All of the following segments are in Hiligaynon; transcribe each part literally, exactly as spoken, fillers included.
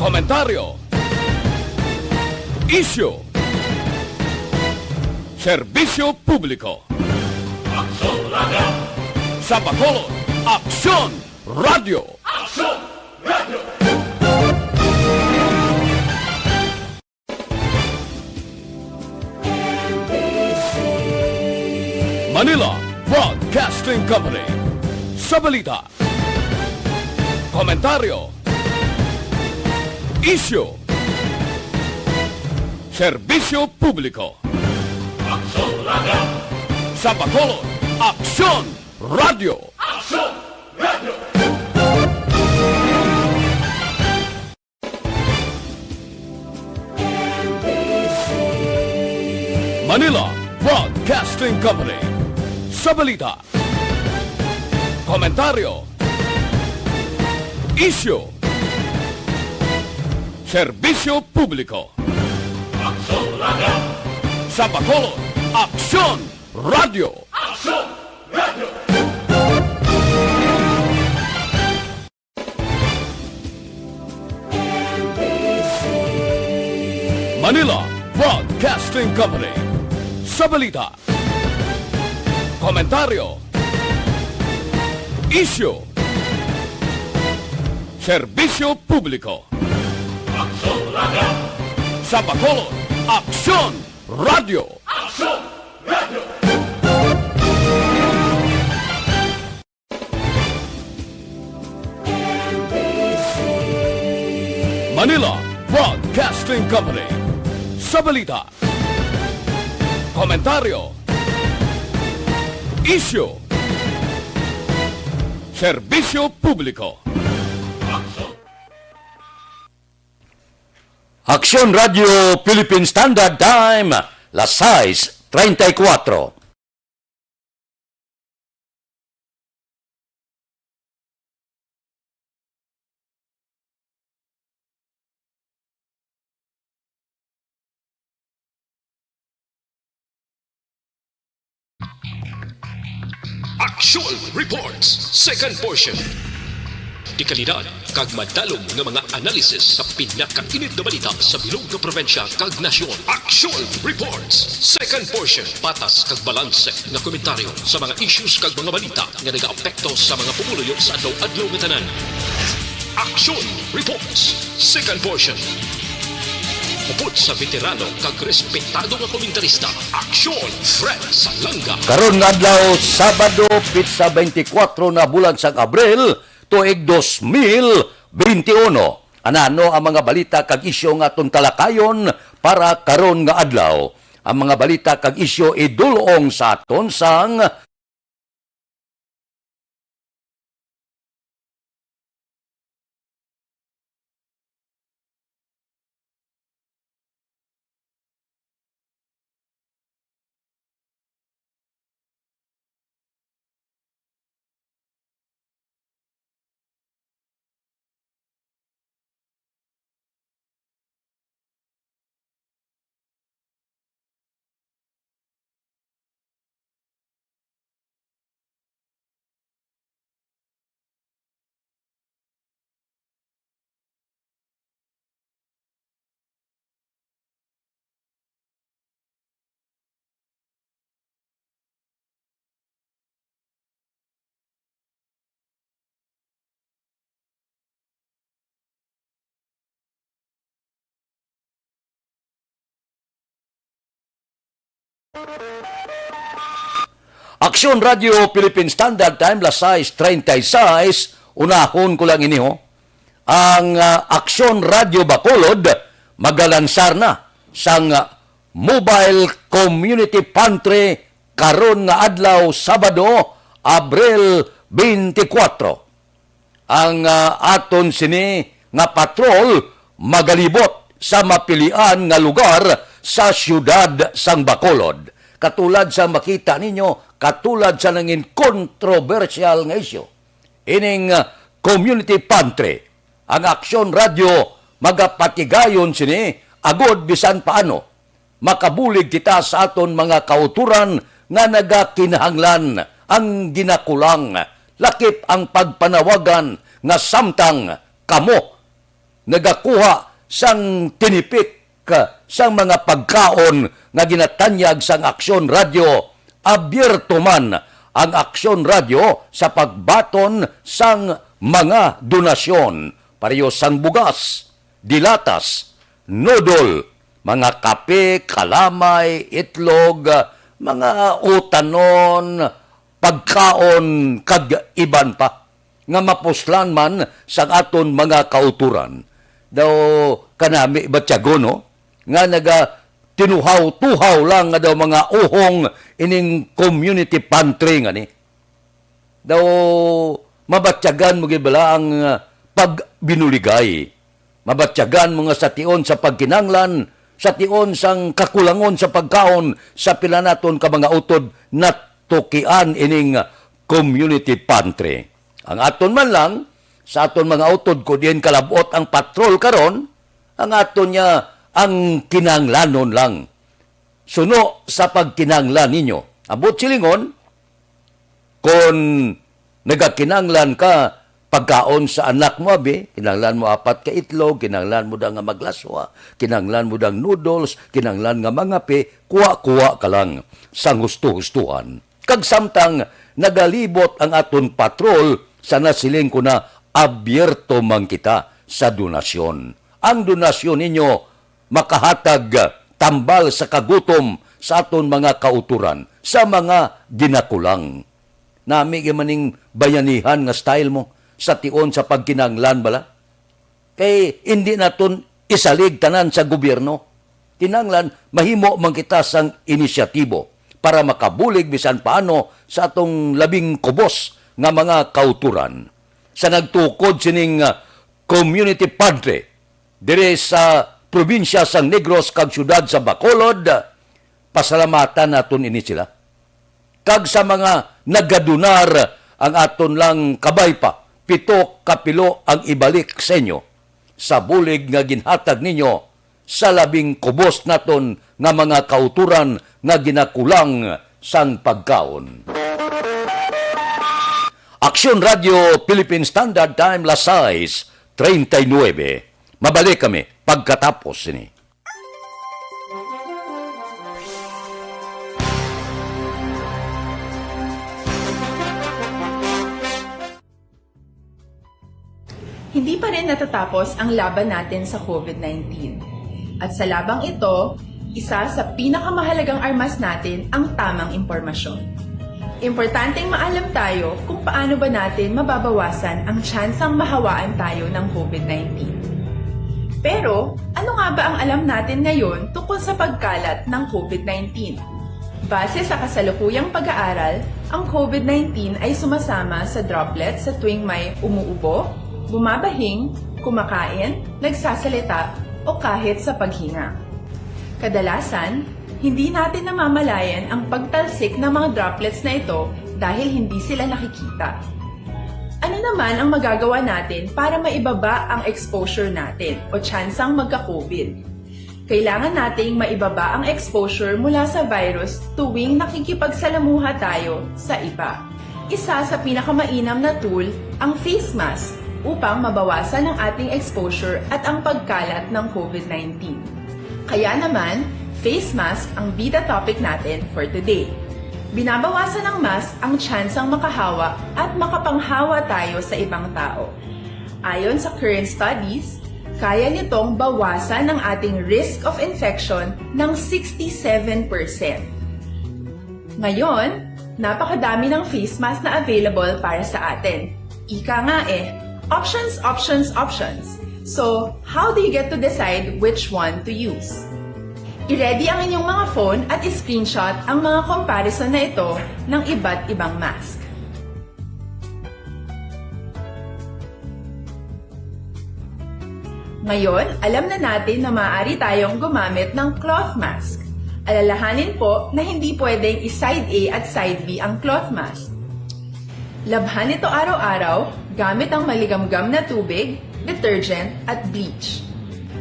Komentaryo. Isyu. Serbisyo publiko. Aksyon Radio. Sa Bacolod, Aksyon Radio. Aksyon Radio. Manila Broadcasting Company. Sa balita, komentaryo, isyu, serbisyo publiko. Aksyon Radio. Sa Bacolod, Aksyon Radio. Aksyon Radio. Manila Broadcasting Company. Sa balita, komentaryo, isyu, serbisyo publiko. Aksyon Radio. Sa Bacolod, Aksyon Radio. Aksyon Radio. Manila Broadcasting Company. Sa balita, komentaryo, isyu, serbisyo publiko. Aksyon Radio. Sa Bacolod, Aksyon Radio. Aksyon Radio. Manila Broadcasting Company. Sa balita, komentaryo, isyu, serbisyo publiko. Aksyon Radio Philippine Standard Time, las sais treinta y cuatro. Action Reports, second portion. Dekalidad kag madalom nga mga analysis sa pinakainit nga balita sa bilog nga probinsya kag nasyon. Action Reports, second portion. Patas kag balanse nga komentaryo sa mga issues kag mga balita nga nagaapekto sa mga pumuluyo sa adlaw-adlaw nga tanan. Action Reports, second portion. Upod sa veterano kag respetado nga komentarista, Aksyon Fred Salanga. Karon nga adlaw, Sabado, pitsa twenty-four na bulan sang Abril, tuig dos mil benti uno. Anano ang mga balita kag isyu nga aton talakayon para karon nga adlaw? Ang mga balita kag isyu idul-ong sa aton sang Aksyon Radio Philippine Standard Time, las sais treinta y seis. Unahon ko lang ini, ho. Ang, ah, Aksyon Radio Bacolod magalansar na sang, ah, Mobile Community Pantry karon nga adlaw, Sabado, Abril twenty-four. Ang, ah, aton sini nga patrol magalibot sa mapilian nga lugar sa siyudad sang Bacolod. Katulad sa makita ninyo, katulad sa nangin kontrobersyal nga isyu, ining, ah, community pantry, ang Aksyon Radio magapatigayon sini agod bisan paano makabulig kita sa aton mga kautoran nga nagakinahanglan ang ginakulang, lakip ang pagpanawagan nga samtang kamo nagakuha sang tinipik sang mga pagkaon nga ginatanyag sang Aksyon Radyo. Abierto man ang Aksyon Radyo sa pagbaton sang mga donasyon, pareho sang bugas, dilatas, noodle, mga kape, kalamay, itlog, mga utanon, pagkaon, kag iban pa nga mapuslan man sang aton mga kautoran. Daw kanami batyagon, no? Nga naga tinuhaw-tuhaw lang nga daw mga uhong ining community pantry nga ni. Daw mabatyagan mo gid bala ang, ah, pagbinuligay. Mabatyagan mo nga sa tion sa pagkinanglan, sa tion sang kakulangon sa pagkaon sa pila naton ka mga utod natukian ining community pantry. Ang aton man lang, sa aton mga utod, kung diin kalab-ot ang patrol karon, ang aton niya ang kinanglanon lang. Suno sa pagkinanglan ninyo. Ambot silingon, kon nagakinanglan ka pagkaon sa anak mo, abi, kinanglan mo apat ka itlog, kinanglan mo da nga maglaswa, kinanglan mo dang noodles, kinanglan nga mangape, kuha-kuha ka lang sang husto-hustuhan. Kag samtang nagalibot ang aton patrol, sa nasiling ko na, abierto man kita sa donasyon. Ang donasyon ninyo makahatag tambal sa kagutom sa aton mga kautoran, sa mga ginakulang. Nami gyud maning bayanihan nga style mo sa tion sa pagkinanglan bala. Kay indi naton isalig tanan sa gobyerno. Kinanglan mahimo man kita sang inisyatibo para makabulig bisan paano sa atong labing kubos nga mga kautoran. Sa nagtukod sining, ah, community pantry diri sa probinsya sang Negros kag siyudad sa Bacolod, pasalamatan naton ini sila. Kag sa mga nagadonar, ang aton lang kabay pa, pito ka pilo ang ibalik sa inyo, sa bulig nga ginhatag ninyo sa labing kubos naton nga mga kautoran nga ginakulang sang pagkaon. Aksyon Radio Philippine Standard Time, las sais treinta y nuebe. Mabalik kami pagkatapos sini. Hindi pa rin natatapos ang laban natin sa COVID nineteen. At sa labang ito, isa sa pinakamahalagang armas natin ang tamang impormasyon. Importanteng maalam tayo kung paano ba natin mababawasan ang tsansang mahawaan tayo ng COVID nineteen. Pero, ano nga ba ang alam natin ngayon tungkol sa pagkalat ng COVID nineteen? Base sa kasalukuyang pag-aaral, ang COVID nineteen ay sumasama sa droplets sa tuwing may umuubo, bumabahing, kumakain, nagsasalita, o kahit sa paghinga. Kadalasan, hindi natin namamalayan ang pagtalsik ng mga droplets na ito dahil hindi sila nakikita. Ano naman ang magagawa natin para maibaba ang exposure natin o tsansang magka-COVID? Kailangan nating maibaba ang exposure mula sa virus tuwing nakikipagsalamuha tayo sa iba. Isa sa pinakamainam na tool ang face mask upang mabawasan ang ating exposure at ang pagkalat ng COVID nineteen. Kaya naman, face mask ang bida topic natin for today. Binabawasan ng mask ang tsansang makahawa at makapanghawa tayo sa ibang tao. Ayon sa current studies, kaya nitong bawasan ang ating risk of infection ng sixty-seven percent. Ngayon, napakadami ng face mask na available para sa atin. Ika nga eh, options, options, options. So, how do you get to decide which one to use? I-ready ang inyong mga phone at i-screenshot ang mga comparison na ito ng iba't ibang mask. Ngayon, alam na natin na maaari tayong gumamit ng cloth mask. Alalahanin po na hindi pwedeng i-side A at side B ang cloth mask. Labhan ito araw-araw gamit ang maligamgam na tubig, detergent, at bleach.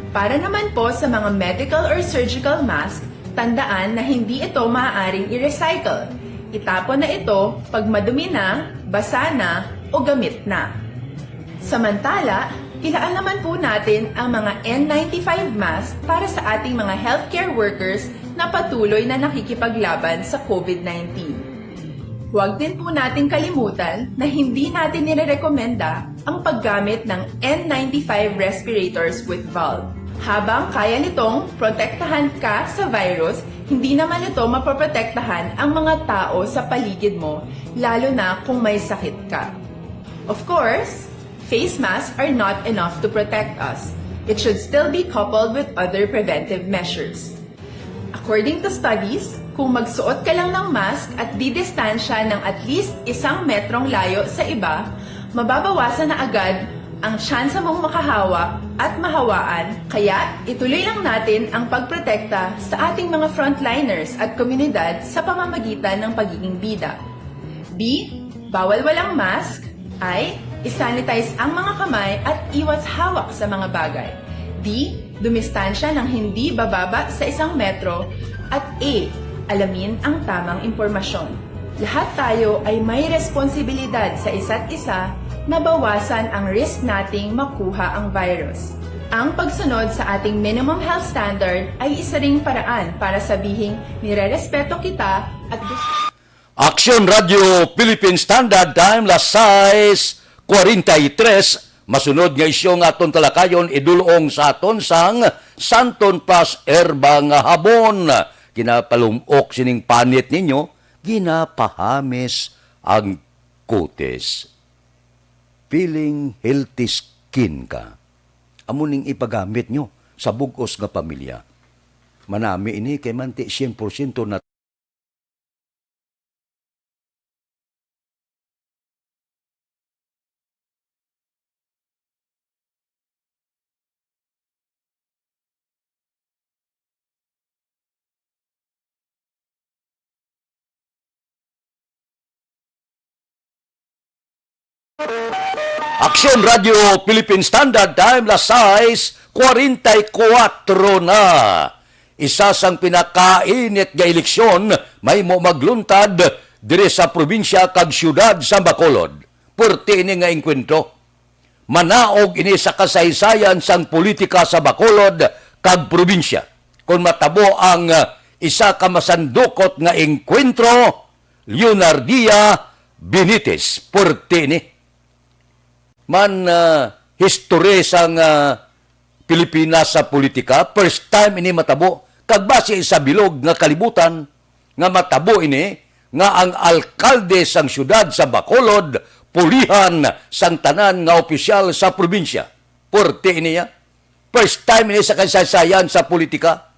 Para naman po sa mga medical or surgical mask, tandaan na hindi ito maaaring i-recycle. Itapon na ito pag madumi na, basa na, o gamit na. Samantala, Kailangan naman po natin ang mga N ninety-five mask para sa ating mga healthcare workers na patuloy na nakikipaglaban sa COVID nineteen. Huwag din po nating kalimutan na hindi natin nirerekomenda ang paggamit ng N ninety-five respirators with valve. Habang kaya nitong protektahan ka sa virus, hindi naman ito mapoprotektahan ang mga tao sa paligid mo, lalo na kung may sakit ka. Of course, face masks are not enough to protect us. It should still be coupled with other preventive measures. According to studies, kung magsuot ka lang ng mask at didistansya ng at least isang metrong layo sa iba, mababawasan na agad ang tsansa mong makahawa at mahawaan, kaya ituloy lang natin ang pagprotekta sa ating mga frontliners at komunidad sa pamamagitan ng pagiging bida. B, bawal walang mask. I, isanitize ang mga kamay at iwas hawak sa mga bagay. D, dumistansya ng hindi bababa sa isang metro. At E, alamin ang tamang impormasyon. Lahat tayo ay may responsibilidad sa isa't isa na bawasan ang risk nating makuha ang virus. Ang pagsunod sa ating minimum health standard ay isa ring paraan para sabihing nirerespeto kita at gusto Aksyon Radio Philippine Standard Time, las sais cuarenta y tres. Masunod nga isyu nga aton talakayon, idulong sa aton sang Santon Plus Herba nga Habon. Ginapalum-ok sining panit ninyo, ginapahamis ang kutis. Feeling healthy skin ka? Amo ning ipagamit nyo sa bug-os nga pamilya. Manami ini kay manti sien porsyento na Aksyon Radio Philippine Standard Time, las sais cuarenta y cuatro na. Isa sang pinakainit nga eleksyon mahimo magluntad diri sa probinsya kag siyudad sa Bacolod. Puwerte ini nga engkwentro. Manaog ini sa kasaysayan sang politika sa Bacolod kag probinsya. Kon matabo ang, ah, isa ka masandukot nga engkwentro, Leonardia Benitez, puwerte ini. Man, ah, history sang, ah, Pilipinas sa politika, first time ini matabo. Kag basi sa bilog nga kalibutan nga matabo ini, nga ang alkalde sang siyudad sa Bacolod pulihan sang tanan nga opisyal sa probinsya. Puwerte ini, ya. First time ini sa kasaysayan sa politika.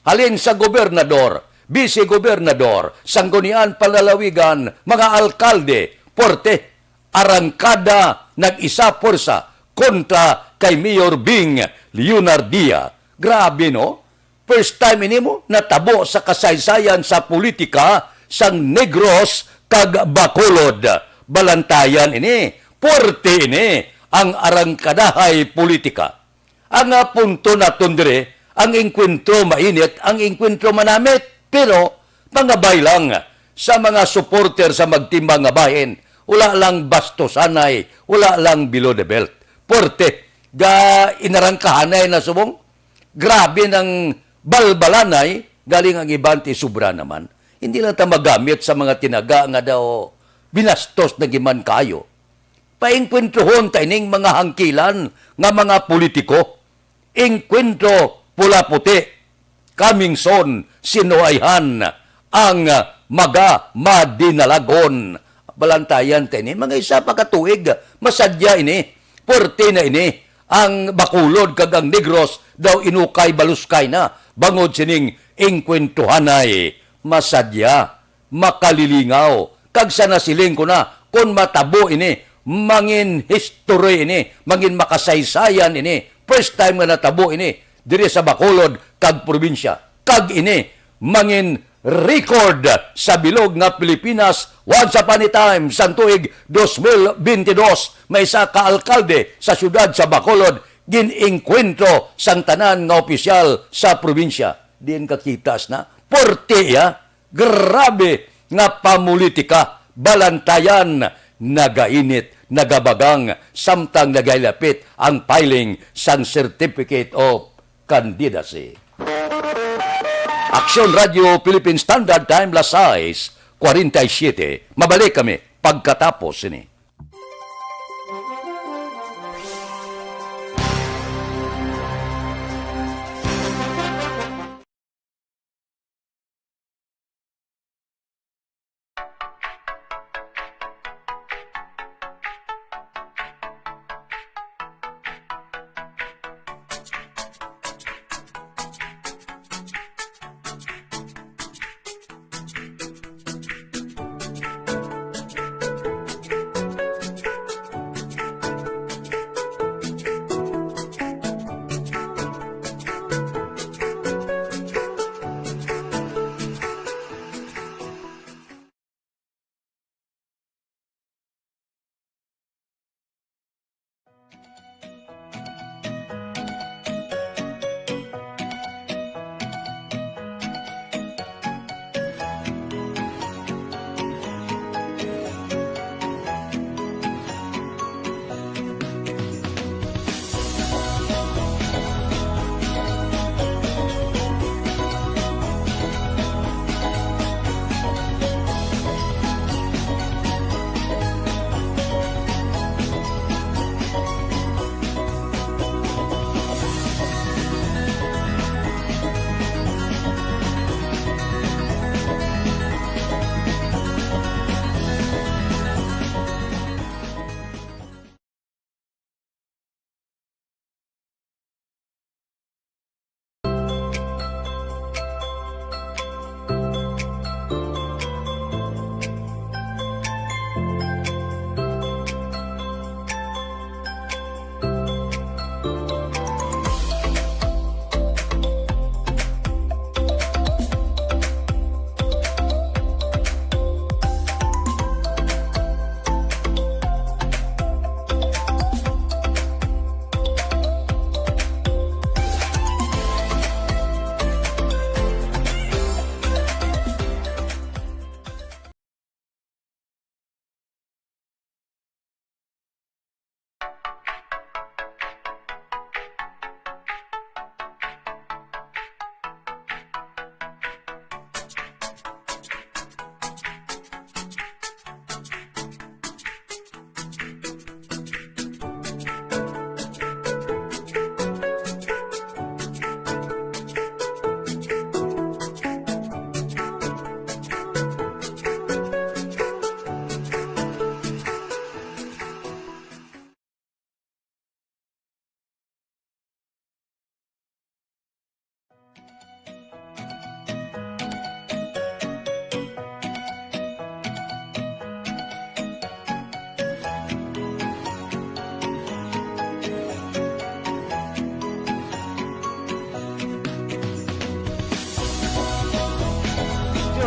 Halin sa gobernador, bise-gobernador, sanggunian panlalawigan, mga alkalde, puwerte, arangkada, nag-isa pwersa kontra kay Mayor Bing Leonardia. Grabe, no? First time ini mo natabo sa kasaysayan sa politika sang Negros kag Bacolod. Balantayan ini, puwerte ini ang arangkadahay politika. Ang, ah, punto naton diri, ang engkwentro mainit, ang engkwentro manamit. Pero pangabay lang sa mga supporter sa magtimbang nga bahin, wala lang bastusanay, wala lang below the belt. Puwerte, ga inarangkahanay na subong. Grabe nang balbalanay, galing ang iban ti sobra naman. Hindi lang ta magamit sa mga tinaga nga daw binastos na giman kayo. Paengkwentruhon ta ining mga hangkilan nga mga politiko. Engkwentro pula-puti. Coming soon, sinuayhan ang maga madinalagon. Balantayan ta ini. Mga isa pa ka tuig, masadya ini. Puwerte na ini. Ang Bacolod kag ang Negros daw inukay baluskay na bangod sining engkwentruhanay. Masadya, makalilingaw. Kag sa nasiling ko na, kon matabo ini, mangin history ini, mangin makasaysayan ini. First time nga natabo ini diri sa Bacolod kag probinsya. Kag ini mangin record sa bilog nga Pilipinas, once upon a time, sang tuig dos mil bentidós, may isa ka alkalde sa siyudad sa Bacolod gin-engkwentro sang tanan nga opisyal sa probinsya. Diin kakitas na? Puwerte, ya. Grabe nga pamulitika, balantayan, nagainit, nagabagang samtang nagahilapit ang filing sang Certificate of Candidacy. Aksyon Radio Philippine Standard Time, las sais cuarenta y siete. Mabalik kami pagkatapos sini.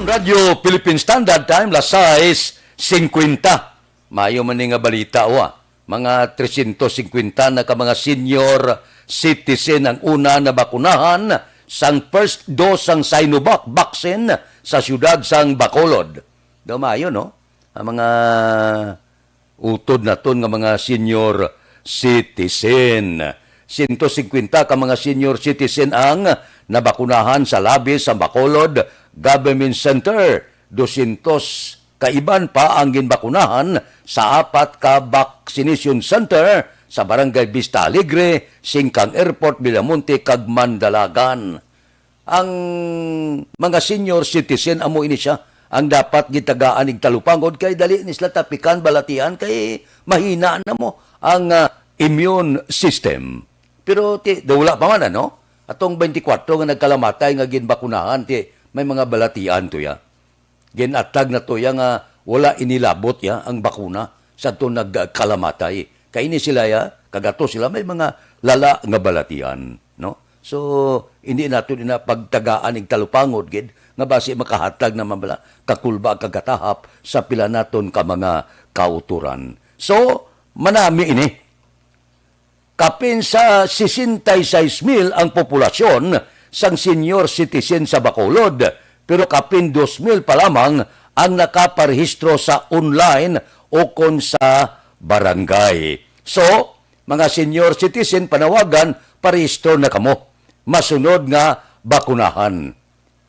Radyo Philippine Standard Time, las sais cincuenta. Maayo man ni nga balita, wa. Mga trescientos cincuenta na ka mga senior citizen ang una nabakunahan sang first dose sang Sinovac vaccine sa siyudad sang Bacolod. Daw maayo, no? Ang mga utod naton nga mga senior citizen. Siyento singkwenta ka mga senior citizen ang nabakunahan sa labi sa Bacolod Government Center. Dosyentos ka iban pa ang ginbakunahan sa apat ka vaccination center sa Barangay Vista Alegre, Singkang Airport, Villamonte, kag Mandalagan. Ang mga senior citizen, amo ini siya ang dapat gitagaan igtalupangod kay dali ni sila tapikan, balatian, kay mahina na mo ang, ah, immune system. Pero ti-, daw wala pa man, ano? Atong twenty-four nga nagkalamatay nga ginbakunahan, ti, may mga balatian to ya. Ginatag na to ya nga wala inilabot ya ang bakuna sa to nagkalamatay. Kay ini sila ya, kagato sila may mga lala nga balatian, no? So, hindi nato ina pagtagaan igtalupangod gid nga basi makahatag naman bala kakulba kagatahap sa pila naton ka mga kauturan. So, manami ini. Kapin sa sesenta y seis mil ang populasyon sang senior citizen sa Bacolod, pero kapin dos mil pa lamang ang nakaparehistro sa online ukon sa barangay. So, mga senior citizen, panawagan, parehistro na kamo. Masunod nga bakunahan.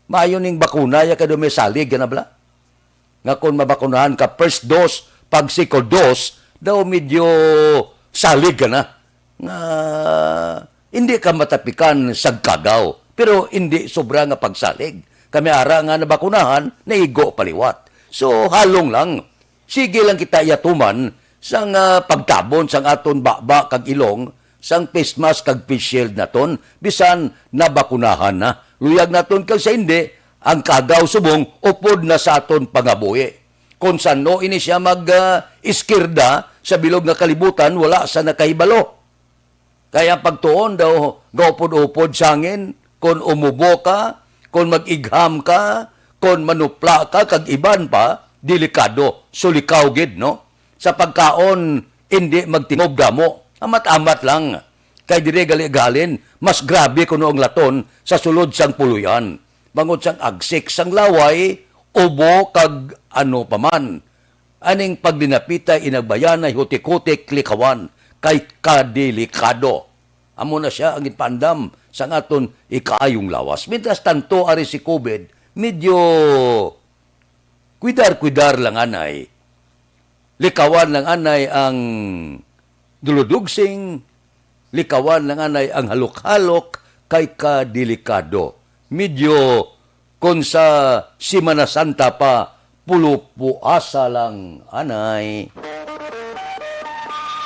Maayo ning bakuna, ya kay daw may salig, ana bala? Nga kung mabakunahan ka first dose, pag second dose, daw medyo salig ka na. Nga hindi ka matapikan sa kagaw, pero hindi sobra nga pagsalig. Kami ara nga nabakunahan, naigo paliwat. So, halong lang. Sige lang kita yatuman sang, ah, pagtabon sang aton baba kag ilong, sang face mask kag face shield naton, bisan nabakunahan na. Luyag naton kag sa hindi, ang kagaw subong upod na sa aton pangabuhi. Kon san-o ini siya mag, ah, iskirda sa bilog nga kalibutan, wala sa nakahibalo. Kaya pagtuon daw, gaupod-upod sangin, kon umubo ka, kon mag-igham ka, kon manupla ka, kag iban pa, delikado, sulikaw gid, no? Sa pagkaon, indi magtingob damo, amat-amat lang. Kay diri gali-galin, mas grabe kuno ang laton sa sulod sang puloy-an. Bangod sang agsik sang laway, ubo, kag ano pa man. Aning paglinapitay inagbayanay hutik-hutik likawan kay kadelikado. Amo na sia ang ginpaandam sang aton ikaayong lawas. Mientras tanto, ari si COVID, medyo kwidar-kwidar lang anay. Likawan lang anay ang duludugsing, likawan lang anay ang halok-halok kay kadelikado. Medyo kon sa Semana Santa pa, pulupuasa lang anay.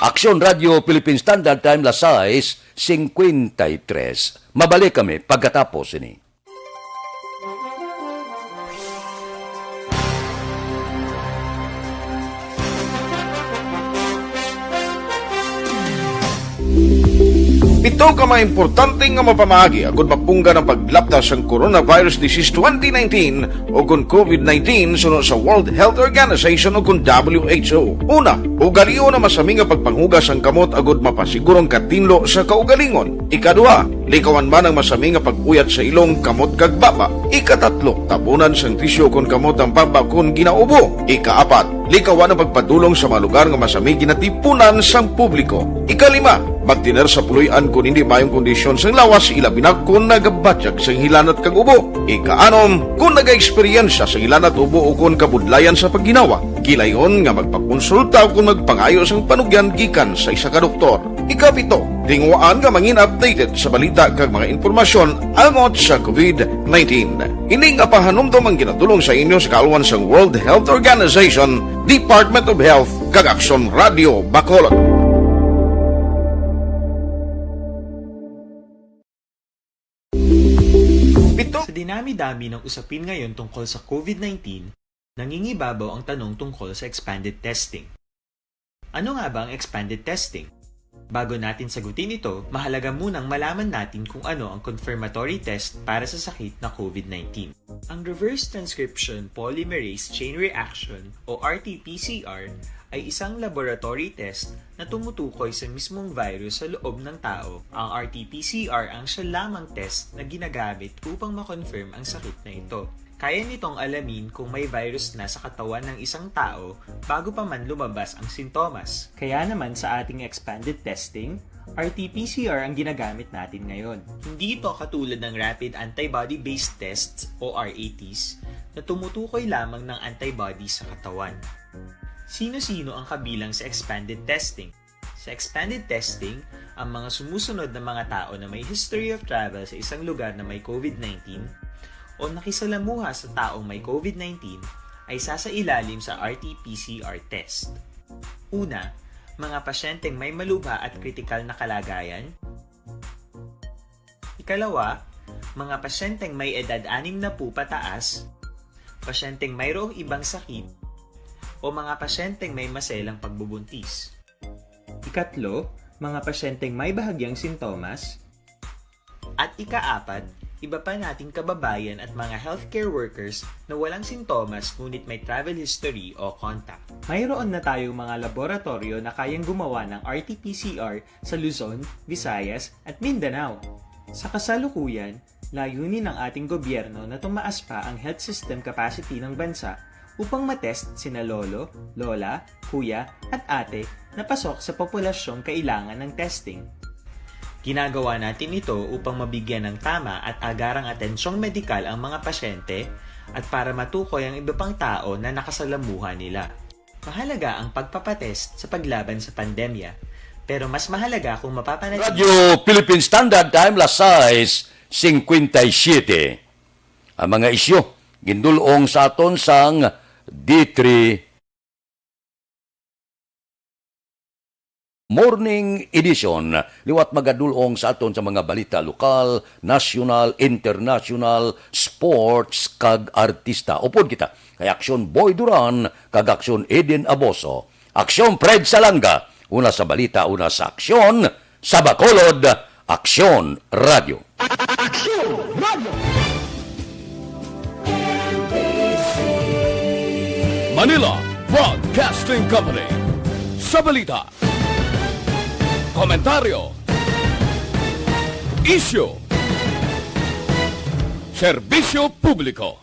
Aksyon Radio Philippine Standard Time, las sais cincuenta y tres. Mabalik kami pagkatapos ini. Pito ka mga importante nga mapamaagi agud mapunggan ang paglapta sang coronavirus disease twenty nineteen o kon COVID nineteen suno sa World Health Organization o kon W H O. Una, ugalion ang masami nga pagpanghugas sang kamot agud mapasiguro ang katinlo sa kaugalingon. Ikaduha, likawan man ang masami nga pag-uyat sa ilong, kamot, kag baba. Ikatatlo, tabunan sang tisyu kon kamot ang baba kon ginaubo. Ikaapat, likawan ang pagpadulong sa mga lugar nga masami ginatipunan sang publiko. Ikalima, magtener sa puloy-an kon hindi maayong kondisyon sang lawas, ilabi na kon nagabatyag sang hilanat kag ubo. Ikaanom, kon nagaeksperyensya sa hilanat, ubo, o kon kabudlayan sa pagginawa, gilayon nga magpakonsulta o kon magpangayo sang panugyan gikan sa isa ka doktor. Ikapito, tinguhaan nga mangin updated sa balita kag mga impormasyon angot sa COVID nineteen. Ini nga pahanumdom ang ginadul-ong sa inyo sa kaalwan sang World Health Organization, Department of Health, kag Aksyon Radio Bacolod. Pito. Sa dinami-dami ng usapin ngayon tungkol sa COVID nineteen, nangingibabaw ang tanong tungkol sa expanded testing. Ano nga ba ang expanded testing? Bago natin sagutin ito, mahalaga munang malaman natin kung ano ang confirmatory test para sa sakit na COVID nineteen. Ang reverse transcription polymerase chain reaction o R T P C R ay isang laboratory test na tumutukoy sa mismong virus sa loob ng tao. Ang R T P C R ang siya lamang test na ginagamit upang ma-confirm ang sakit na ito. Kaya nitong alamin kung may virus na sa katawan ng isang tao bago pa man lumabas ang sintomas. Kaya naman sa ating expanded testing, R T P C R ang ginagamit natin ngayon. Hindi ito katulad ng rapid antibody-based tests o R A Ts na tumutukoy lamang ng antibody sa katawan. Sino-sino ang kabilang sa expanded testing? Sa expanded testing, ang mga sumusunod na mga tao na may history of travel sa isang lugar na may COVID nineteen o nakisalamuha sa taong may COVID nineteen ay sasailalim sa R T P C R test. Una, mga pasyenteng may malubha at kritikal na kalagayan. Ikalawa, mga pasyenteng may edad anim na po pataas, pasyenteng mayroong ibang sakit, o mga pasyenteng may maselang pagbubuntis. Ikatlo, mga pasyenteng may bahagyang sintomas. At ikaapat, iba pa nating kababayan at mga healthcare workers na walang sintomas ngunit may travel history o contact. Mayroon na tayong mga laboratoryo na kayang gumawa ng R T P C R sa Luzon, Visayas, at Mindanao. Sa kasalukuyan, layunin ng ating gobyerno na tumaas pa ang health system capacity ng bansa upang matest sina lolo, lola, kuya, at ate na pasok sa populasyong kailangan ng testing. Ginagawa natin ito upang mabigyan ng tama at agarang atensyong medikal ang mga pasyente at para matukoy ang iba pang tao na nakasalamuha nila. Mahalaga ang pagpapatest sa paglaban sa pandemya, pero mas mahalaga kung mapapanatili Radyo Philippine Standard Time, las sais cincuenta y siete. Ang mga isyu gindul-ong sa aton sang D three Morning Edition. Liwat magadul-ong sa aton sa mga balita lokal, nasyonal, internasyonal, sports, kag artista. Upod kita kay Aksyon Boy Duran kag Aksyon Eden Aboso. Aksyon Fred Salanga, una sa balita, una sa aksyon, sa Bacolod, Aksyon Radio. Aksyon Radio. Manila Broadcasting Company. Sa balita, komentaryo, isyu, serbisyo publiko.